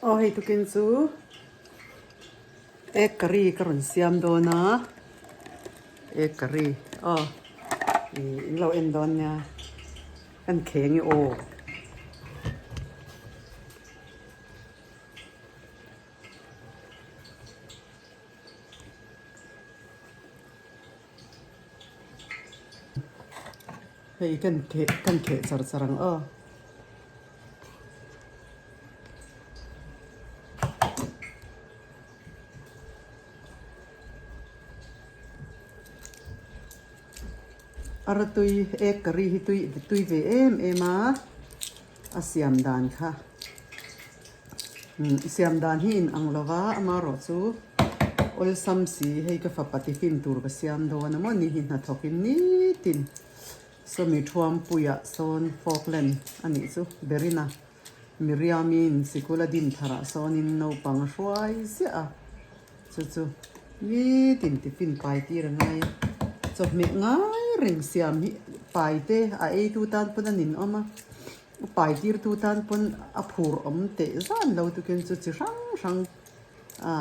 Aw hei tukin chu egg curry ka rawn siam dawn a, egg curry aw ih in lo en dawn nia kan kheng i aw. Hei kan kheh kan kheh char char ang aw. Artui egg curry hi tui tui ve em em a a siam dan kha siam dan hi in ang lo va amaherawh chu awlsam si hei ka fapa tiffin tur ka siam dawn a maw ni hi hnathawk in nitin sawmi thuampuiah sawn falkland a nih chu berina Miriamin sikul a din tharah sawnin naupang a hruai ziah a chu chu nitin tiffin pai tir a ngai a chawhmeh ngai reng siam hi pai te a ei tu tan pawn a ninawm a. Pai tirtu tan pawn a phur awm teh zan lo tukin chu chi hrang hrang a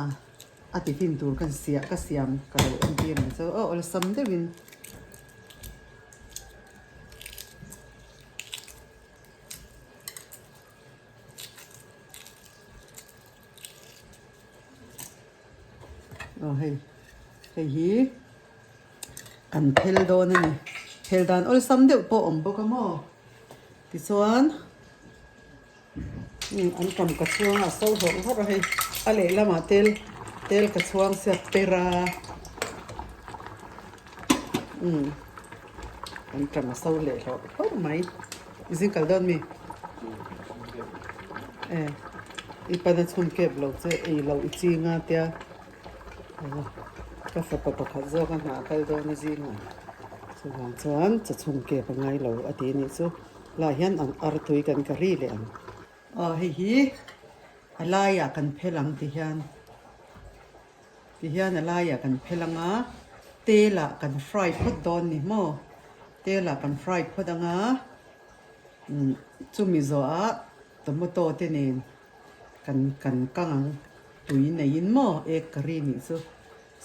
a tiffin tur ka siah ka siam ka lo entir ang chu aw awlsam deuhin. Aw hei hei hi kan phel dawn a ni phel dan awlsam deuh pawh a awm bawk a maw tichuan umm an tam ka chhuang a so hlawrh hlawrh a hei a lehlamah tel tel ka chhuang sia per a umm an tam a so leh hlawrh hlawrh mai zing kal dawn mi e i pana chhun kep lo che ei loh i ching a tia ka fapa pakhat zawk a hnah kal dawn a zingah chuvang chuan cha chhun kep a ngai lo a ti a nih chu lah hian ang artui kan ka ri leh ang. Aw hei hi a laiah kan phel ang ti hian. Tihian a laiah kan phel ang a, telah kan fry phawt dawn ni maw? Telah kan fry phawt ang a, umm chumi zawhah tomato te nen kan kan kang ang tui neiin maw egg curry nih chu.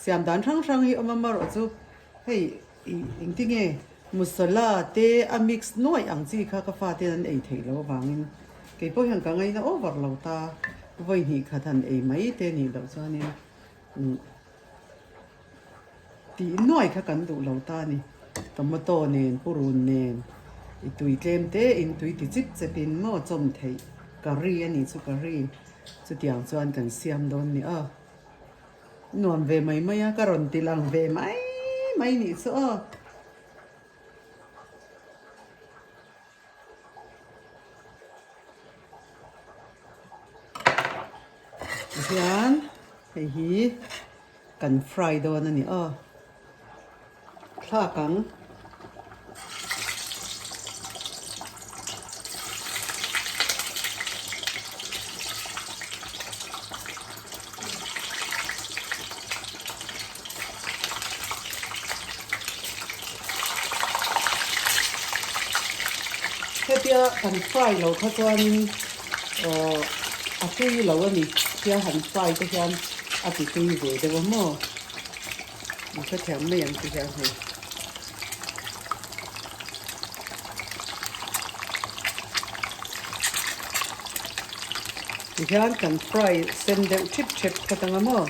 Siam dan hrang hrang hi awm a marawh chu hei ih engtinge masala te a mix nuaih ang chi kha ka fate an ei theih loh avangin kei pawh hian ka ngaina over lo ta vawi hnih khat han ei mai te nih loh chuanin umm tih nuaih kha kan duh lo ta a ni tomato nen purun nen i tui tlem te in tui ti chip chep in maw chawm theih curry a nih chu curry chutiang chuan kan siam dawn ni a. Nuam ve mai mai a, ka rawn ti lang ve mai mai nih chu aw. Tihian hei hi kan fry dawn a ni aw. Thlak ang. Hetia kan fry lo kha chuanin aw a tui lo a ni. Hetia han fry te hian a ti tui ve deuh a maw. An hrethiam mai ang ti hian hei. Tihian kan fry sen deuh thip thep phawt ang a maw.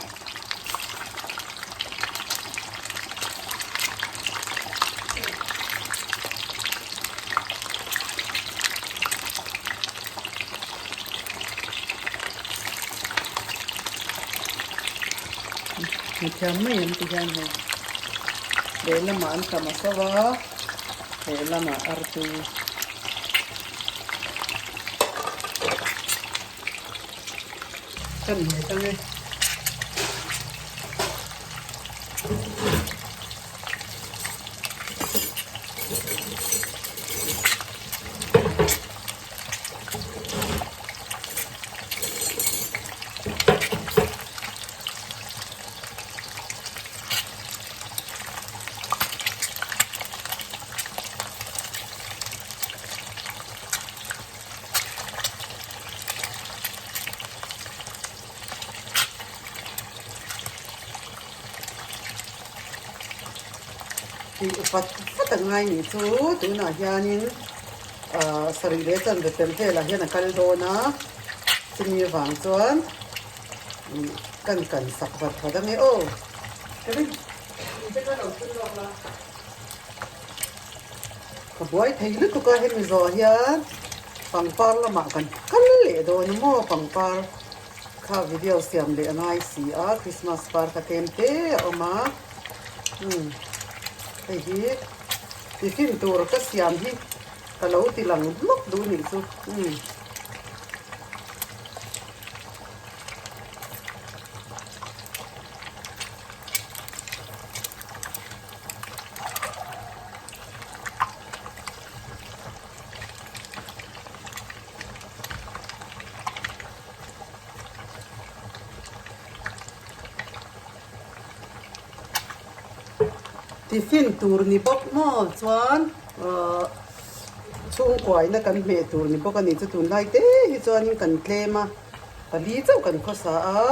Mithiam mai an ti hian hei lehlamah an tam a so va lehlamah artui kan hmet ang e. Tih vat vat a ngai nih chu tunah hianin ahh sarih leh chanve tel velah hian a kal dawn a, chumi avang chuan ih kan kan sak vat vat ange aw. Ka buai thei lutuk a hemi zawh hian pangpar lamah kan kal leh dawn a maw pangpar kha video siam leh a ngai si a Christmas par kha tlem te a awm a umm hei hi tiffin tur ka siam hi ka lo ti lang hlawk duh nih chu umm. Tiffin tur ni bawk maw chuan ahh chhungkuaina kan hmeh tur ni bawk a ni chu tunlai te hi chuanin kan tlem a pali chauh kan khawsa a.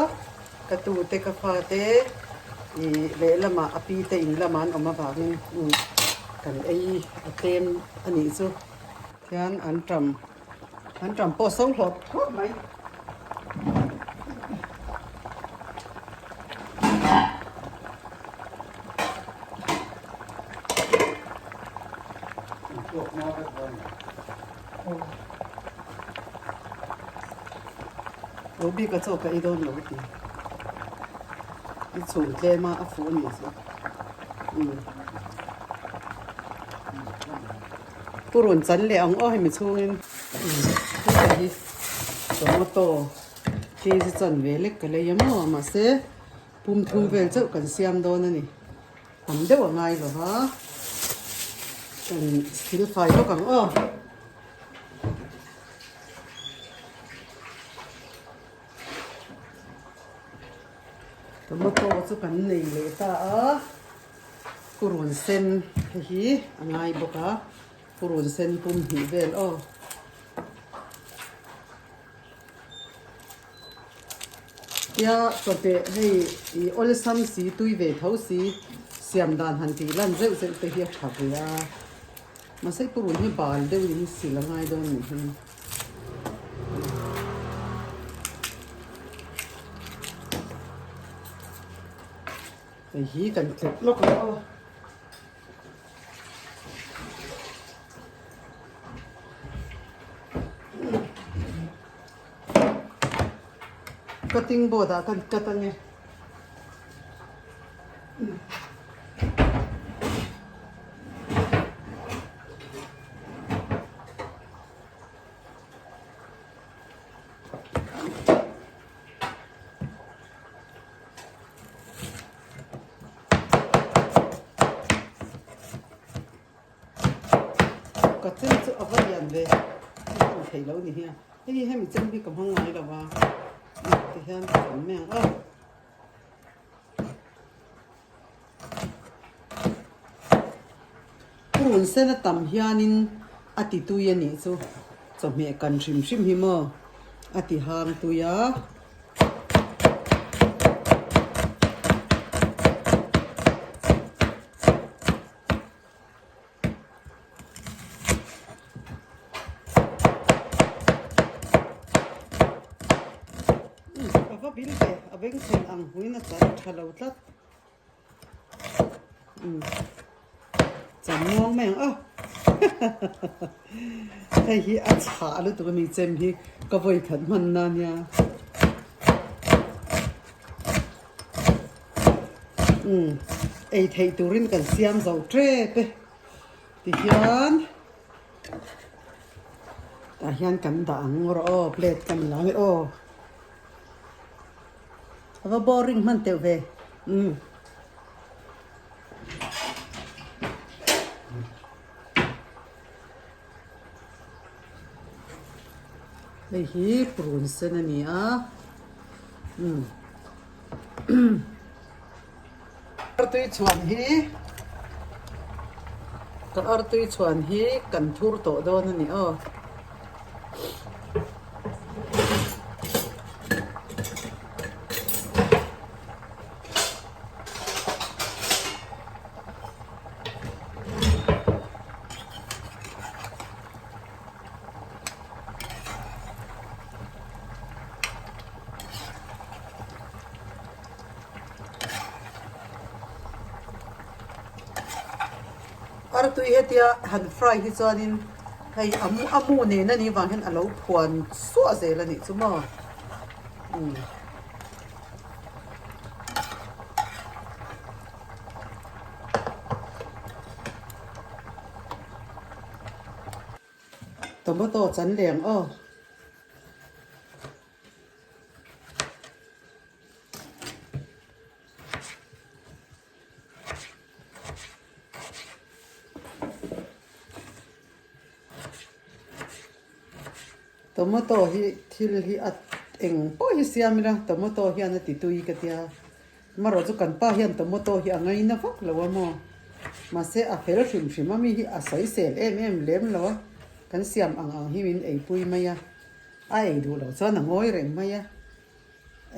Ka tute ka fate ih lehlamah a pi te in lamah an awm avangin kan ei a tlem a nih chu. Tihian an ṭam an ṭam pawh so hlawp hlawp mai. Lo bik a chaw ka ei dawn lo ti. I chhum tlem a a fuh a nih chu. Umm. Purun chan leh ang aw hemi chhungin. Umm heta hi tomato kg chan ve lek ka lei a maw mahse pum thum vel chauh kan siam dawn a ni. Tam deuh a ngai lo va, kan thil fai bawk ang aw. Tomato chu kan nei leh ta a, purun sen hei hi a ngai bawk a, purun sen pum hnih vel aw. Tia chawhmeh hei ih awlsam si tui ve tho si siam dan han tih lan zeuh zeuh te hi a tha ve a mahse purun hi bal deuh in sil a ngai dawn nih hi. Hei hi kan tlep lawk ang aw. Cutting board ah kan cut ange. Ka chem chu a va lian ve a hman theih loh ni hian hei hemi chem hi ka hmang ngai lo a ti hian ka awm mai ang aw. Purun sen a tam hianin a ti tui a nih chu chawhmeh kan hrim hrim hi maw a ti hang tui a. A va bil ve a bengchheng ang huin a char tha lo tlat. Cham muang mai ang a hei hi a chhah lutuk a mi chem hi ka vawi khat hman na nia umm ei theih turin kan siam zo tep e tihian tah hian kan dah ang rawh aw plate kan la ang e aw. A va boring hman teuh ve. Umm. Hei hi purun sen a ni a. Umm. Artui chhuan hi ka artui chhuan hi kan thur tawh dawn a ni aw. Artui hetia han fry hi chuanin hei a mu a mu nen a nih vang hian a lo phuan suah zel a nih chu maw umm. Tomato chan leng aw. Tomato hi thil hi a eng pawh hi siam ila tomato hian a ti tui ka tia amaherawh chu kan pa hian tomato hi a ngaina vak lo a maw mahse a fel hrim hrim a mi hi a sawi sel em em lem lo a kan siam ang ang hi min eipui mai a a ei duh loh chuan a ngawi reng mai a.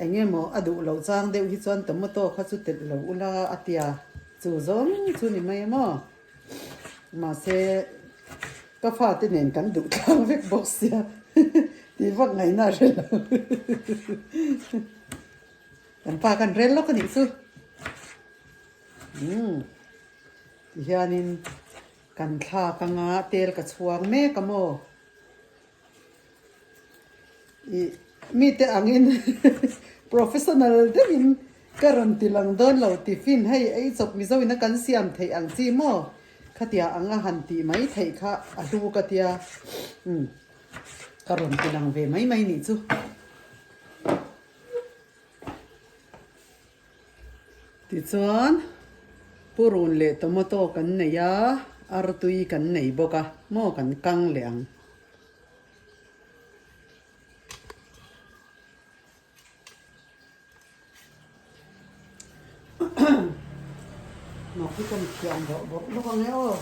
Eng emaw a duh loh chang deuh hi chuan tomato kha chu telh lo ula a tia chu zawng chu ni mai emaw mahse ka fate nen kan duh tlang vek bawk sia tih vak ngaihna a hre lo kan pa khan rel lawk a nih chu umm tihianin kan thlak anga tel ka chhuang mek a maw. Ih mite angin professional deuhin ka rawn ti lang dawn lo tiffin hei ei chawp mizo ina kan siam theih ang chi maw khatia anga han tih mai theih kha a hlu ka tia umm ka rawn ti lang ve mai mai nih chu. Tichuan purun leh tomato kan nei a artui kan nei bawk a maw kan kang leh ang. Hnawk hi kan thiam bawrh bawrh bawk ang e aw.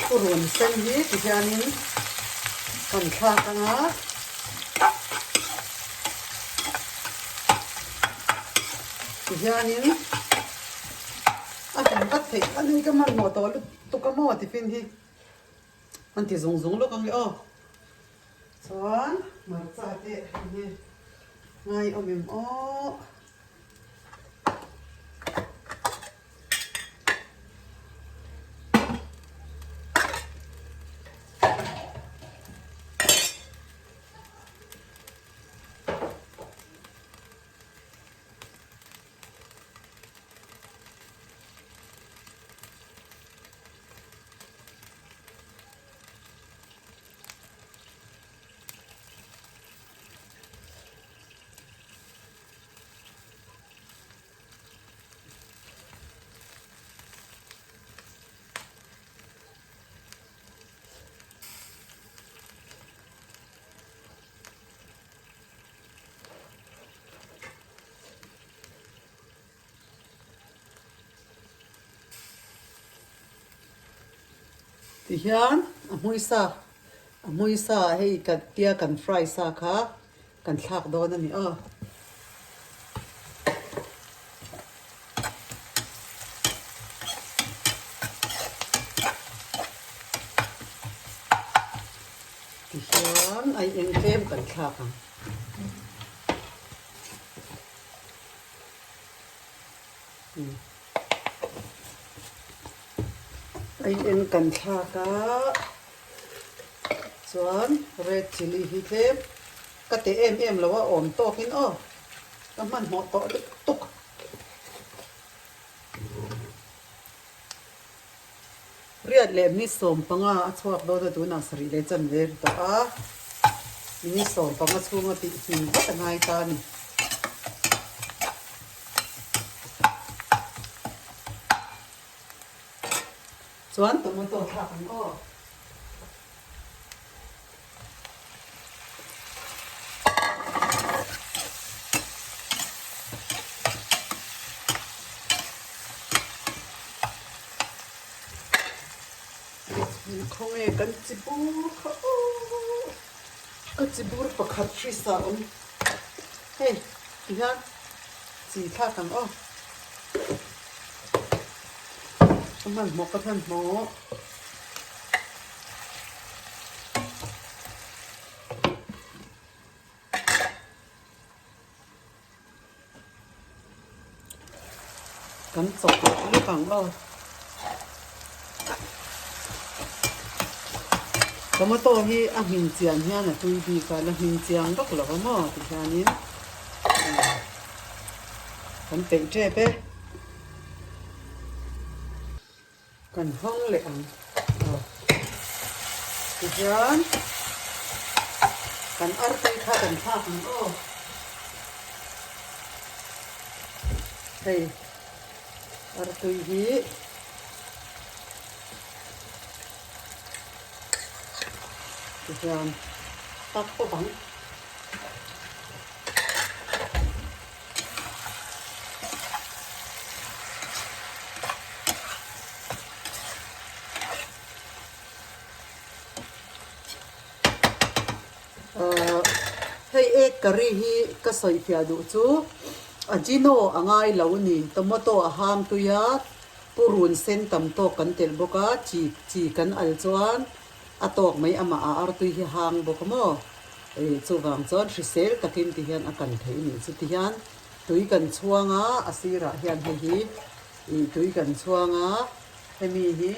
Purun sen hi tihianin kan thlak ang a. Tihianin a hlim vat theih a ni ka hmanhmawh tawh lutuk a maw tiffin hi an ti zung zung lawk ang e aw. Chuan hmarcha te enge ngai awm em aw. Tihian a hmui sa a hmui sa hei ka tia kan fry sa kha kan thlak dawn a ni aw. Tihian a eng tlem kan thlak ang. A eng kan thlak a chuan red chilli hi tlem ka teh em em lo a awm tawkin aw ka hmanhmawh tawh lutuk. Riat leh minute 15 a chhuak dawn a tunah sarih leh chan ve ri tawh a, minute 15 chhunga tih hmin vat a ngai ta a ni. Chuan tomato thlak ang aw. Khawnge kan chi bur kha aw ka chi bur pakhat hrisa a awm hei ti hian chi thlak ang aw ka hmanhmawh ka hmanhmawh. Kan chawp leh lawk ang aw. Tomato hi a hmin chian hian a tui bik a, la hmin chiang vak lo a maw ti hianin kan peih tep e. Kan hawng leh ang aw. Tihian kan artui kha kan thlak ang aw. Hei artui hi tihian tak pawp ang. Hei egg curry hi ka sawi fiah duh chu ajino a ngai lo a ni. Tomato a hang tui a, purun sen tam tawk kan telh bawk a, chi chi kan al chuan a tawk mai amah a artui hi hang bawk a maw. Ih chuvang chuan hrisel takin ti hian a kal theih a nih chu ti hian tui kan chhuang a, a sirah hian hei hi ih tui kan chhuang a, hemi hi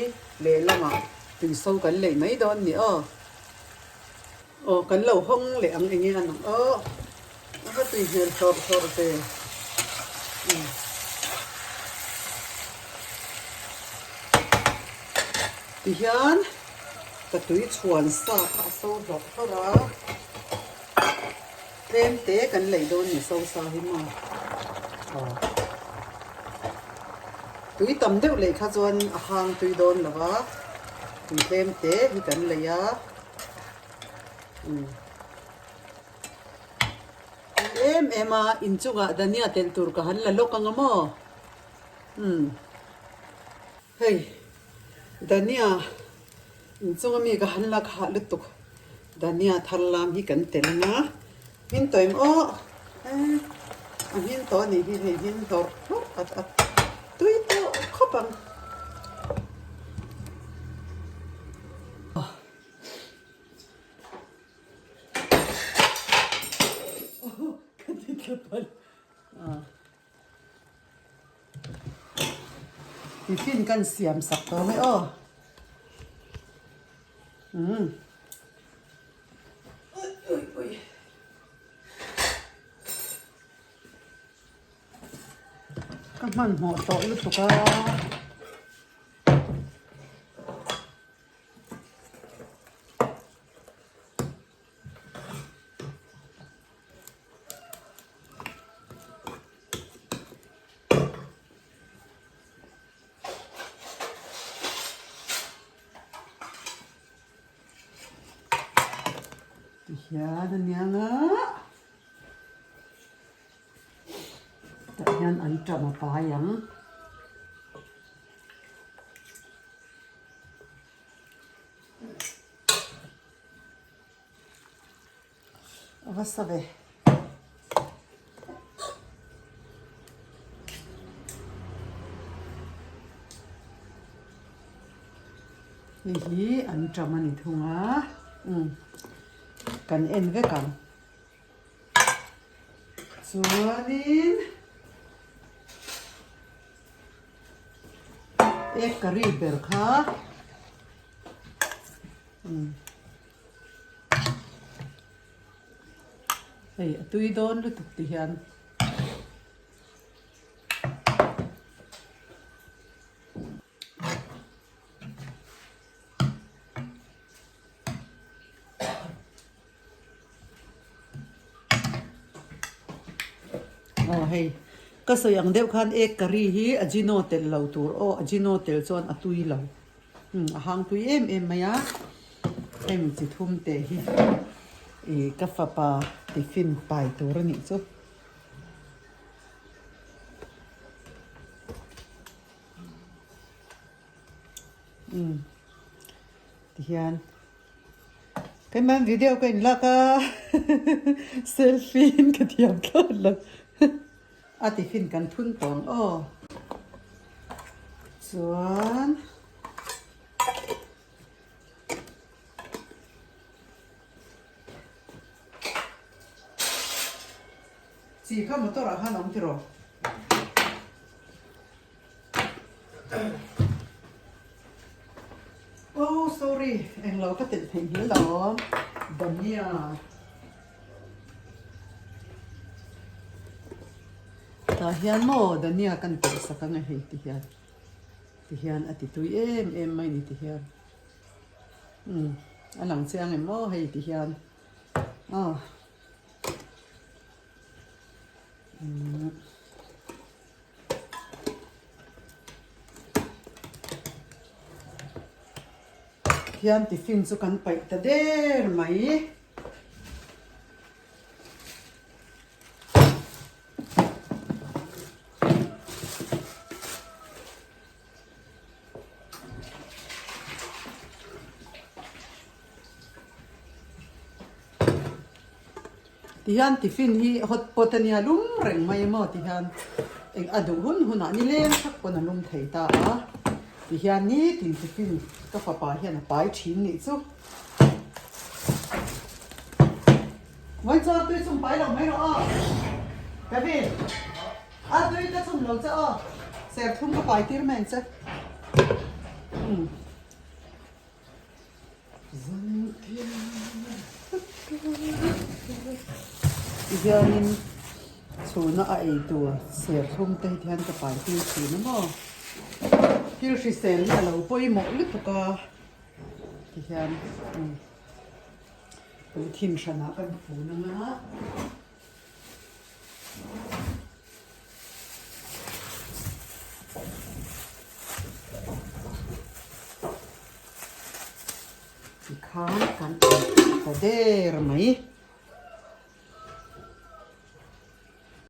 lehlamah tui so kan leih mai dawn ni aw. Aw kan lo hawng leh ang enge a nang aw a va tui hmel hlawrh hlawrh ve. Ti hian ka tui chhuan sa kha a so hlawrh hlawrh a, tlem te kan lei dawn ni so sa hi maw aw tui tam deuh lei kha chuan a hang tui dawn lo va tui tlem te hi kan lei a umm em em a inchungah dhania telh tur ka han la lawk ang a maw umm. Hei Dania inchunga mi ka han la khah lutuk Dania thar lam hi kan tel ang a hmin tawh em aw eh a hmin tawh a nih hi hei hmin hlawrh hlawrh at at tui tawh khawp ang. Ka ti tla palh a. Tiffin kan siam sak tawh mai aw. Umm. Ui ui ui. Ka hmanhmawh tawh lutuk a. Tihian a niang a, tah hian an ṭam a pai ang. A va sa ve. Hei hi an ṭam a ni thung a, umm kan en vek ang. Chuanin egg curry ber kha umm. Hei a tui dawn lutuk ti hian aw hei ka sawi ang deuh khan egg curry hi ajino telh lo tur aw ajino tel chuan a tui lo. Umm a hang tui em em mai a, hemi chi thum te hi ih ka fapa tiffin pai tur a nih chu. Umm. Tihian keimah video ka inlak a selfie in ka thiam thlawt lo a tiffin kan thun tawh ang aw chuan. Chi kha motor ah khan a awm tiraw? Oh sorry englo ka telh theih hmel lo awm Dania tah hian maw Dania kan telh sak ang e hei ti hian ti hian a ti tui em em mai ni ti hian umm a lang chiang em maw hei ti hian aw. Hian tiffin chu kan paih ta der mai. Tihian tiffin hi hot pot a nia lum reng mai emaw tihian eng a duh hun hunah nileng thak pawn a lum thei ta a tihian nitin tiffin ka fapa hian a pai thin nih chu. Vawi chuan tui chhum pai lo mai rawh aw Kevin a tui ka chhum lo che aw serthlum ka pai tir mai ang che umm. Tihianin chhuna a ei tur serthlum te hi tihian ka pai tir thin a maw thil hrisel hi a lo pawimawh lutuk a tihian umm. Polythene hranah kan fun ang a. Tikhan kan ei ta der mai.